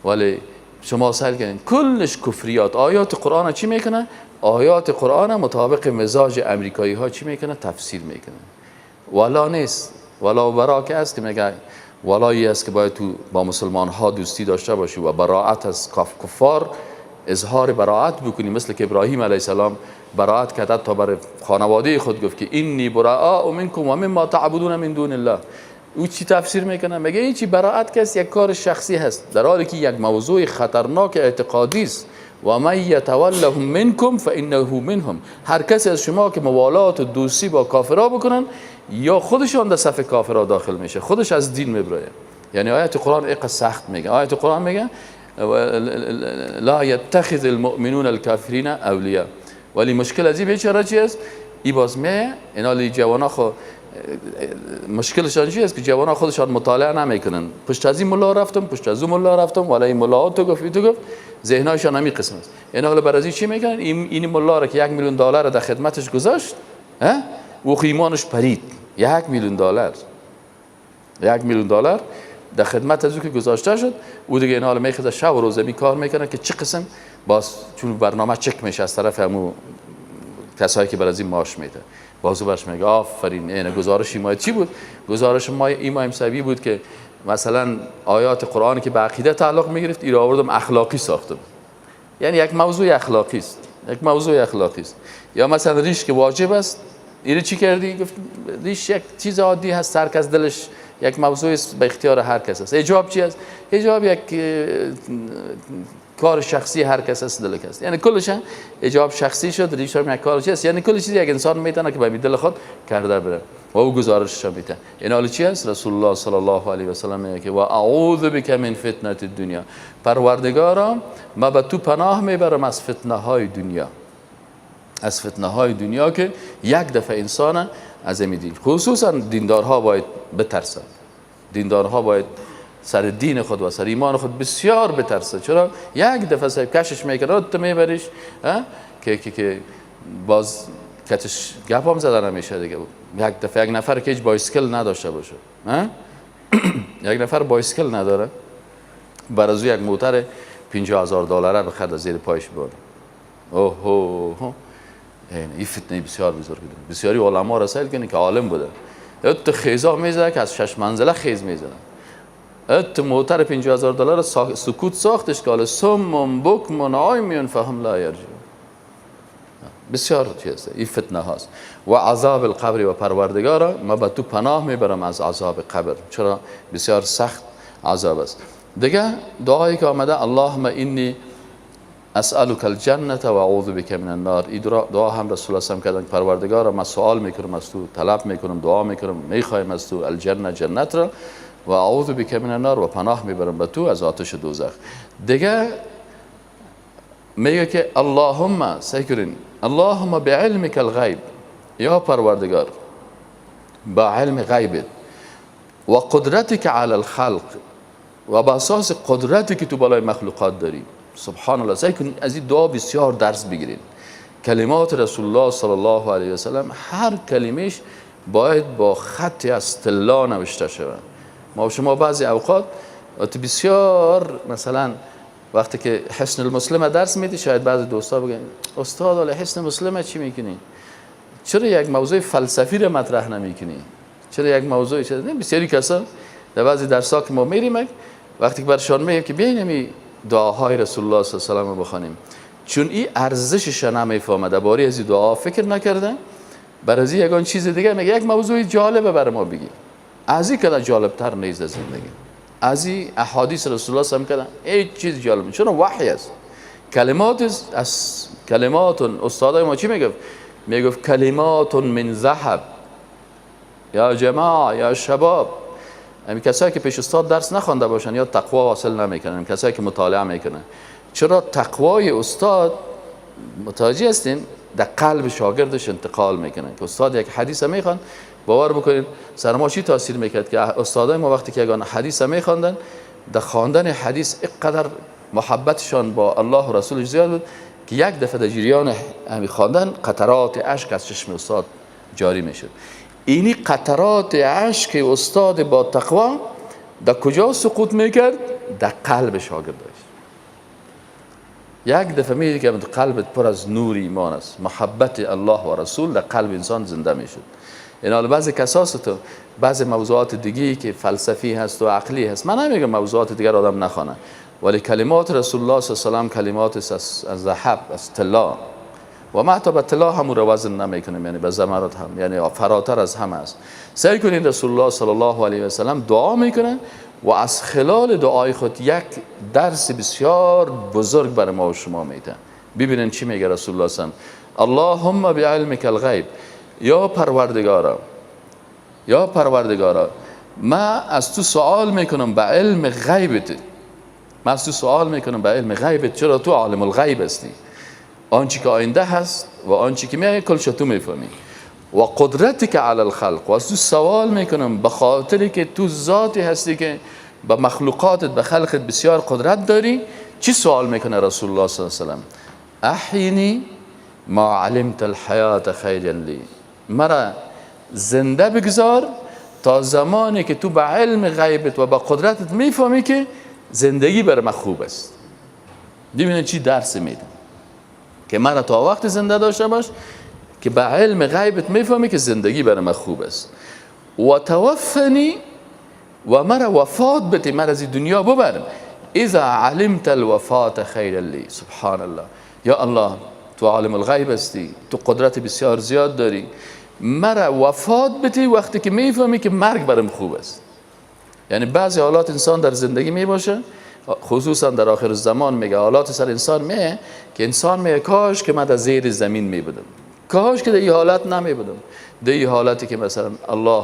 ولی شما سیل کنین کلش کفریات. آیات قرآن چی میکنه؟ آیات قرآن مطابق مزاج امریکایی ها چی میکنه؟ تفسیر میکنه. ولا نیست، ولا برا که است که میگه ولایی است که باید تو با مسلمان ها دوستی داشته باشی و براعت از کفار اظهار براعت بکنی، مثل که ابراهیم علیه السلام براعت کرد تا بر خانواده خود گفت که انی براء منکم و مما تعبدون من دون الله. او چی تفسیر میکنه؟ میگه این چی براعت کس یک کار شخصی هست، در حالی که یک موضوع خطرناک اعتقادی است. و من یتولهم منکم فانه منهم، هر کسی از شما که موالات و دوستی با کافرها بکنن یا خودشان در صف کافرها داخل میشه، خودش از دین میبرایه. یعنی آیت قرآن ایقه سخت میگه. آیت قرآن میگه لا یتخذ المؤمنون الکافرین اولیاء. ولی مشکل از این بیچاره چی است؟ ای باز میه اینا لی جوانا خو مشکلشان چی است که جوانا خودشان مطالعه نمیکنن. پشت از این ملا رفتم، پشت از اون ملا رفتم، ولی این ملا تو گفت تو گفت، ذهنایشان همین قسم است. اینا حالا بر از این چی میکنن؟ این ملا را که $1 میلیون در خدمتش گذاشت، ها، او ایمانش پرید. $1 میلیون، $1 میلیون در خدمت از او که گذاشته شد، او دیگه اینا حالا میخواد شب و روز می کار میکنه که چه قسم باز، چون برنامه چک میشه از طرف همو کسایی که بر از این معاش میده، بازو برش میگه آفرین. این گزارش ما چی بود؟ گزارش ما ایمام سبی بود که مثلا آیات قرآن که به عقیده تعلق میگرفت ای آوردم اخلاقی ساختم. یعنی یک موضوع اخلاقی است، یک موضوع اخلاقی است. یا مثلا ریش که واجب است، اینو چی کردی؟ گفت ریش یک چیز عادی هست، هر کس دلش یک موضوع است، به اختیار هر کس است. حجاب چی است؟ حجاب یک کار شخصی هر کس است، دل کس. یعنی کلش حجاب شخصی شد، ریش هم یک کار چی است؟ یعنی کل چیزی یک انسان میتونه که به دل خود کرده بره و او گزارشش میده. این حال چی است؟ رسول الله صلی الله علیه و سلم میگه که و اعوذ بک من فتنه الدنیا، پروردگارا ما به تو پناه میبرم از فتنه های دنیا، از فتنه های دنیا که یک دفعه انسان از این دین، خصوصا دیندارها باید بترسند. دیندارها باید سر دین خود و سر ایمان خود بسیار بترسه. چرا؟ یک دفعه سر کشش میکنه تو میبریش که باز کتش گپ هم زده نمیشه دیگه. یک دفعه یک نفر که هیچ بایسکل نداشته باشه، یک نفر بایسکل نداره، بر از یک موتر $50,000 بخرد زیر پایش برده. اوه هو، این فتنه بسیار بزرگ بوده. بسیاری علما را سیل کنی که عالم بوده، ات خیزا میزده که از 6 منزله خیز میزده، ات موتر $50,000 سکوت ساختش که حالا صم بکم عمی فهم لا یرجعون. بسیار چیز این فتنه هاست. و عذاب القبر، و پروردگارا ما به تو پناه میبرم از عذاب قبر، چرا بسیار سخت عذاب است. دیگه دعایی که آمده اللهم انی اسألک الجنة و اعوذ بک من النار، این دعا هم رسول الله کردن، پروردگارا ما سوال میکنم از تو، طلب میکنم، دعا میکنم، میخوایم از تو الجنه جنت را، و اعوذ بک من النار و پناه میبرم به تو از آتش دوزخ. دیگه میگه که اللهم، سیل کنین، اللهم بعلمک الغیب، یا پروردگار با علم غیبت و قدرتک علی الخلق و با اساس قدرتی که تو بالای مخلوقات داری. سبحان الله. سیل کن از این دعا بسیار درس بگیرین. کلمات رسول الله صلی الله علیه و سلم هر کلمهش باید با خط از طلا نوشته شود. ما شما بعضی اوقات بسیار مثلا وقتی که حصن المسلم درس میدی، شاید بعضی دوستا بگن استاد حالا حصن مسلم چی میکنی؟ چرا یک موضوع فلسفی رو مطرح نمیکنی؟ چرا یک موضوع چرا؟ نه، بسیاری کسا در بعضی درس‌ها که ما میریم، وقتی که برشان میگیم که بیاین همی دعاهای رسول الله صلی الله علیه و سلم بخوانیم، چون این ارزشش نمیفهمه، درباره از این دعا فکر نکرده، بر از یگان چیز دیگه میگه یک موضوع جالبه بر ما بگی. از این کده جالبتر نیست از زندگی. از این احادیث رسول الله صلی الله علیه و سلم کده هیچ چیز جالب، چون وحی است. کلمات از کلمات استادای ما چی میگفت؟ میگفت کلمات من ذهب. یا جماعه، یا شباب. همین کسایی که پیش استاد درس نخوانده باشن یا تقوا حاصل نمیکنن، کسایی که مطالعه میکنن. چرا تقوای استاد متوجه هستین در قلب شاگردش انتقال میکنه که استاد یک حدیث میخوان، باور بکنید سر ما چی تاثیر میکرد که استادای ما وقتی که یگان حدیث میخواندن، در خواندن حدیث اینقدر محبتشان با الله و رسولش زیاد بود که یک دفعه در جریان همین خواندن قطرات اشک از چشم استاد جاری میشد. اینی قطرات اشک استاد با تقوا در کجا سقوط میکرد؟ در قلب شاگردش. یک دفعه میدید که قلبت پر از نور ایمان است، محبت الله و رسول در قلب انسان زنده میشد. این حال بعضی کساس تو بعضی موضوعات دیگه که فلسفی هست و عقلی هست، من نمیگم موضوعات دیگر آدم نخوانه، ولی کلمات رسول الله صلی الله علیه و سلم کلمات از ذهب، از طلا، و ما حتی به طلا هم رو وزن نمیکنیم، یعنی به زمرد هم، یعنی فراتر از همه است. سعی کنید رسول الله صلی الله علیه و سلم دعا میکنه و از خلال دعای خود یک درس بسیار بزرگ برای ما و شما میده. ببینین چی میگه رسول الله صلی الله علیه و سلم: اللهم بعلمک الغیب، یا پروردگارا، یا پروردگارا، ما از تو سوال میکنم به علم غیبت، من از تو سوال میکنم به علم غیبت، چرا تو عالم الغیب هستی، آنچه که آینده هست و آنچه که میایه کلش تو میفهمی، و قدرتی که علی الخلق، و از تو سوال میکنم به خاطری که تو ذاتی هستی که به مخلوقاتت، به خلقت بسیار قدرت داری. چی سوال میکنه رسول الله صلی الله علیه و سلم؟ احینی ما علمت الحیات خیرا لی، مرا زنده بگذار تا زمانی که تو به علم غیبت و به قدرتت میفهمی که زندگی بر من خوب است. ببینید چی درس میده که مرا تا وقت زنده داشته باش که به علم غیبت میفهمی که زندگی بر من خوب است. و توفنی، و مرا وفات بده، مرا از دنیا ببر، اذا علمت الوفات خیر لی. سبحان الله، یا الله تو عالم الغیب هستی، تو قدرت بسیار زیاد داری، مرا وفات بده وقتی که میفهمی که مرگ برم خوب است. یعنی بعضی حالات انسان در زندگی میباشه، خصوصا در آخر زمان میگه حالات سر انسان میه که انسان میگه کاش که من در زیر زمین میبودم، کاش که در این حالت نمیبودم، در این حالتی که مثلا الله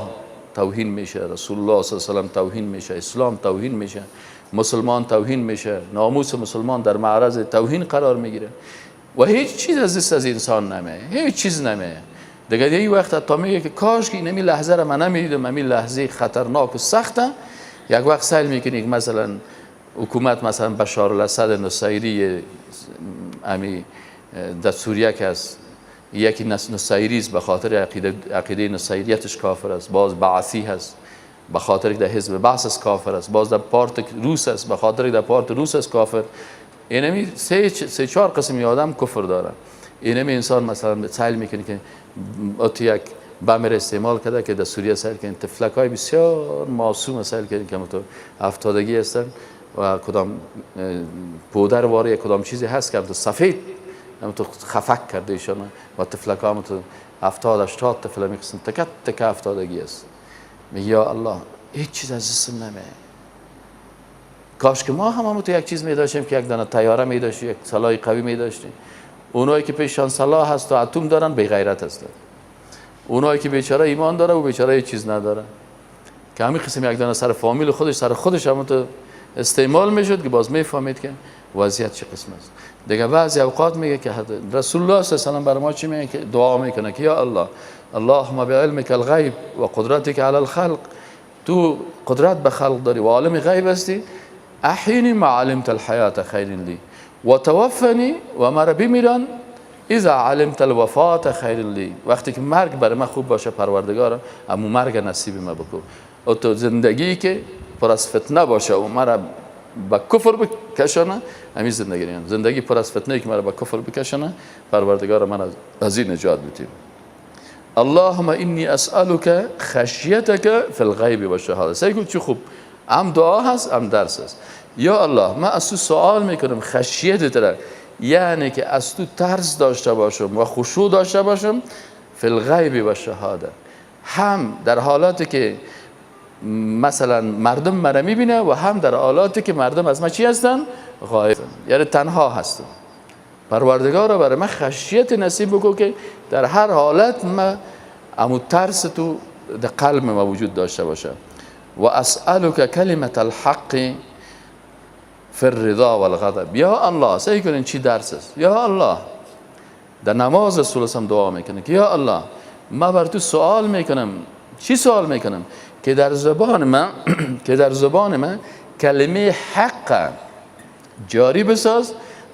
توهین میشه، رسول الله صلی الله علیه و سلم توهین میشه، اسلام توهین میشه، مسلمان توهین میشه، ناموس مسلمان در معرض توهین قرار میگیره و هیچ چیز از دست از انسان نمیه، هیچ چیز نمیه. دیگه یه وقت حتی میگه که کاش که اینمی لحظه را من نمیدیدم، همین لحظه خطرناک و سخته. یک وقت سعی میکنی که مثلا حکومت مثلا بشار الاسد نصیری امی در سوریه که است، یکی نصیری است به خاطر عقیده نصیریتش کافر است، باز بعثی هست به خاطر که در حزب بعث است کافر است، باز در پارت روس است به خاطر که در پارت روس است کافر. اینمی سه چهار قسم آدم کفر داره. اینمی انسان مثلا سعی میکنه که ات یک بمر استعمال کرده که در سوریه سعی کنه طفلک های بسیار معصوم سعی کنه که تو افتادگی هستن و کدام پودر واره کدام چیزی هست که تو سفید هم تو خفک کرده ایشان و طفلک ها هم تو 70-80 طفل میقسم تکت تک افتادگی است. میگه یا الله هیچ چیز از دستم نمیه، کاش که ما هم تو یک چیز میداشتیم که یک دانه طیاره میداشتیم، یک سلاح قوی میداشتیم. اونایی که پیشان سلاح هست و اتم دارن بی غیرت هستن، اونایی که بیچاره ایمان داره و بیچاره هیچ چیز نداره، که همین قسم یک دانه سر فامیل خودش سر خودش هم تو استعمال میشد که باز میفهمید که وضعیت چه قسم است. دیگه بعضی اوقات میگه که رسول الله صلی الله علیه و سلم بر ما چی میگه که دعا میکنه که یا الله اللهم بعلمک الغیب و قدرتک علی الخلق، تو قدرت به خلق داری و عالم غیب هستی، احینی ما علمت الحیات خیر لی و توفنی، و مرا بمیران اذا علمت الوفات خیر لی، وقتی که مرگ برای من خوب باشه پروردگارا امو مرگ نصیب ما بکن، و تو زندگی که پر از فتنه باشه و مرا به کفر بکشانه، همین زندگی نه. زندگی پر از فتنه که مرا به کفر بکشانه، پروردگار من از این نجات بدیم. اللهم انی اسألک خشیتک فی الغیب و الشهاده. سعی کن چه خوب هم دعا هست هم درس هست. یا الله من از تو سوال میکنم خشیت را، یعنی که از تو ترس داشته باشم و خشوع داشته باشم، فی الغیب و الشهاده، هم در حالاتی که مثلا مردم مرا میبینه و هم در حالاتی که مردم از ما چی هستن؟ غایب، یعنی تنها هستن. پروردگارا برای من خشیت نصیب بکن که در هر حالت ما امو ترس تو در قلب ما وجود داشته باشه. و اسألك کلمة الحق فی الرضا والغضب. یا الله، سعی کنین چی درس است. یا الله، در نماز رسول الله دعا میکنه که یا الله ما بر تو سوال میکنم. چی سوال میکنم؟ که در زبان من که در زبان من کلمه حق جاری بساز،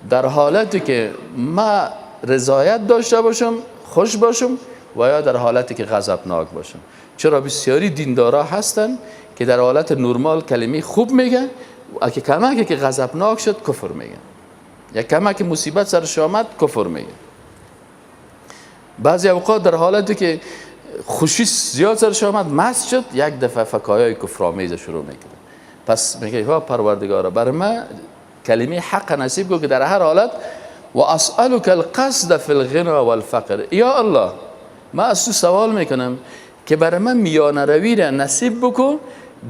در حالتی که ما رضایت داشته باشم، خوش باشم، و یا در حالتی که غضبناک باشم. چرا بسیاری دیندارا هستن که در حالت نرمال کلمه خوب میگه و اگه کمک که غضبناک شد کفر میگه، یا کمک مصیبت سرش آمد کفر میگه. بعضی اوقات در حالتی که خوشی زیاد سرش آمد، مست شد، یک دفعه فکایای کفرآمیز شروع میکنه. پس میگه یا پروردگارا بر من کلمه حق نصیب کن که در هر حالت. و اسألك القصد فی الغنا والفقر. یا الله من از تو سوال میکنم که برای من میانه روی را نصیب بکن،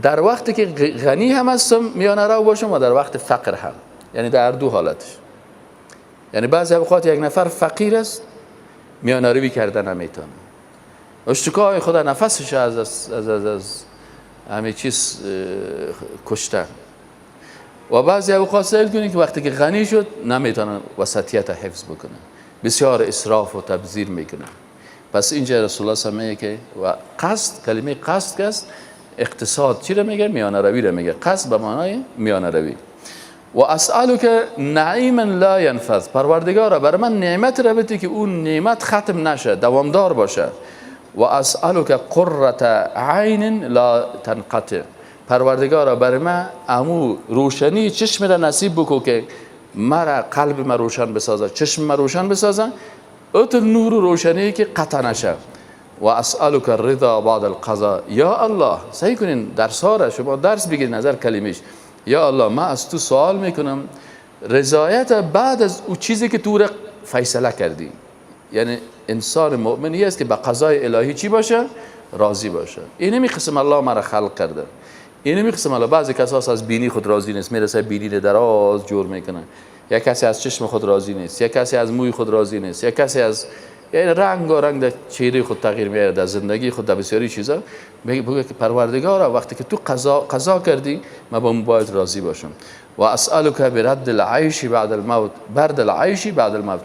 در وقتی که غنی هم هستم میانه رو باشم و در وقت فقر هم، یعنی در دو حالتش. یعنی بعضی اوقات یک نفر فقیر است، میانه روی کرده نمیتونه، اشتکای خدا نفسش از از از از, از همه چیز کشته. و بعضی اوقات سیل کنید که وقتی که غنی شد نمیتونه وسطیت حفظ بکنه، بسیار اسراف و تبذیر میکنه. پس اینجا رسول الله صلی الله علیه و که و قصد، کلمه قصد است، اقتصاد چی رو میگه؟ میانه روی رو میگه. قصد به معنای میانه روی. و اسألك نعیما لا ینفذ. پروردگارا بر من نعمت را بده که اون نعمت ختم نشه، دوامدار باشه. و اسألك قرة عین لا تنقطع. پروردگارا بر من امو روشنی چشم را نصیب بکو که مرا قلب من روشن بسازه، چشم من روشن بسازه، اتر نور و روشنی که قطع نشه. و اسألك الرضا بعد القضاء. یا الله، سعی کنین درس ها را شما درس بگیرین نظر کلمش. یا الله من از تو سوال میکنم رضایت بعد از او چیزی که تو را فیصله کردی. یعنی انسان مؤمنی است که به قضای الهی چی باشه؟ راضی باشه. اینمی قسم الله مرا خلق کرده، اینمی قسم الله. بعضی کساس از بینی خود راضی نیست، میرسه بینی رو دراز جور میکنه. یک کسی از چشم خود راضی نیست، یک کسی از موی خود راضی نیست، یک کسی از یعنی رنگ و رنگ در چهره خود تغییر میاره، در زندگی خود، در بسیاری چیزا. میگه که پروردگارا وقتی که تو قضا کردی من با باید راضی باشم. و اسألك برد العیش بعد الموت، برد العیش بعد الموت.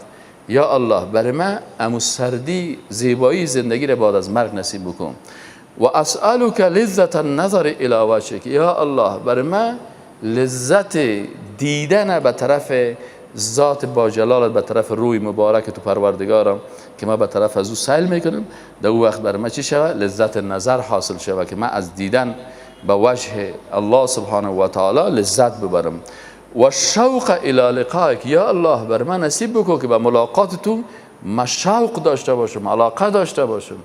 یا الله برای من امو سردی زیبایی زندگی را بعد از مرگ نصیب بکن. و اسألك لذة النظر الی وجهک. یا الله برای من لذت دیدن به طرف ذات با جلالت، به طرف روی مبارک تو پروردگارم که ما به طرف از او سیل میکنم، در او وقت بر ما چی شود؟ لذت نظر حاصل شود که من از دیدن به وجه الله سبحانه و تعالی لذت ببرم. و شوق الی لقائک. یا الله بر من نصیب بکن که به ملاقات تو ما شوق داشته باشم، علاقه داشته باشم.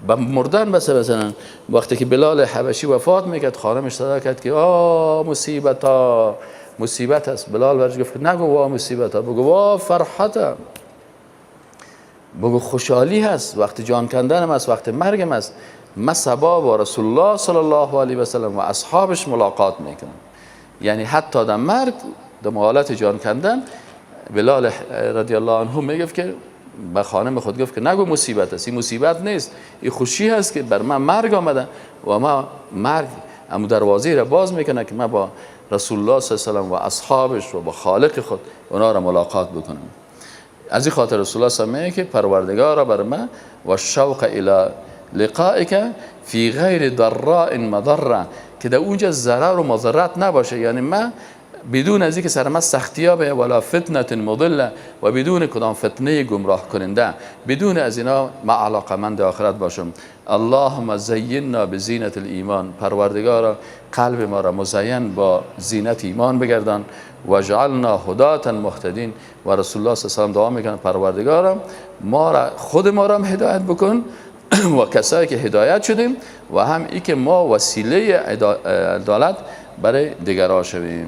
به مردن بس مثلا وقتی که بلال حبشی وفات میکرد، خانمش صدا کرد که آ مصیبت ها، مصیبت است. بلال برش گفت نگو وا مصیبت ها، بگو وا فرحت، بگو خوشحالی هست، وقت جان کندنم است، وقت مرگم است. من صبا با رسول الله صلی الله علیه و سلم و اصحابش ملاقات میکنم. یعنی حتی در مرگ، در حالت جان کندن، بلال رضی الله عنه میگفت که به خانم خود گفت که نگو مصیبت است، این مصیبت نیست، این خوشی هست که بر من مرگ آمده و ما مرگ امو دروازه را باز میکنه که من با رسول الله صلی الله علیه و سلم و اصحابش و با خالق خود اونا را ملاقات بکنم. از این خاطر رسول الله صلی الله علیه و سلم میگه که پروردگارا بر من و شوق الی لقائک فی غیر ضراء مضره، که در اونجا ضرر و مضرت نباشه. یعنی من بدون از اینکه سر من سختی به ولا فتنه مضله و بدون کدام فتنه گمراه کننده، بدون از اینا ما علاقمند آخرت باشم. اللهم زینا بزینت الایمان. پروردگارا قلب ما را مزین با زینت ایمان بگردان. وجعلنا هداة مهتدین. و رسول الله صلی الله علیه و سلم دعا میکنه پروردگارا ما را، خود ما را هم هدایت بکن و کسایی که هدایت شدیم و هم ای که ما وسیله عدالت برای دیگران شویم.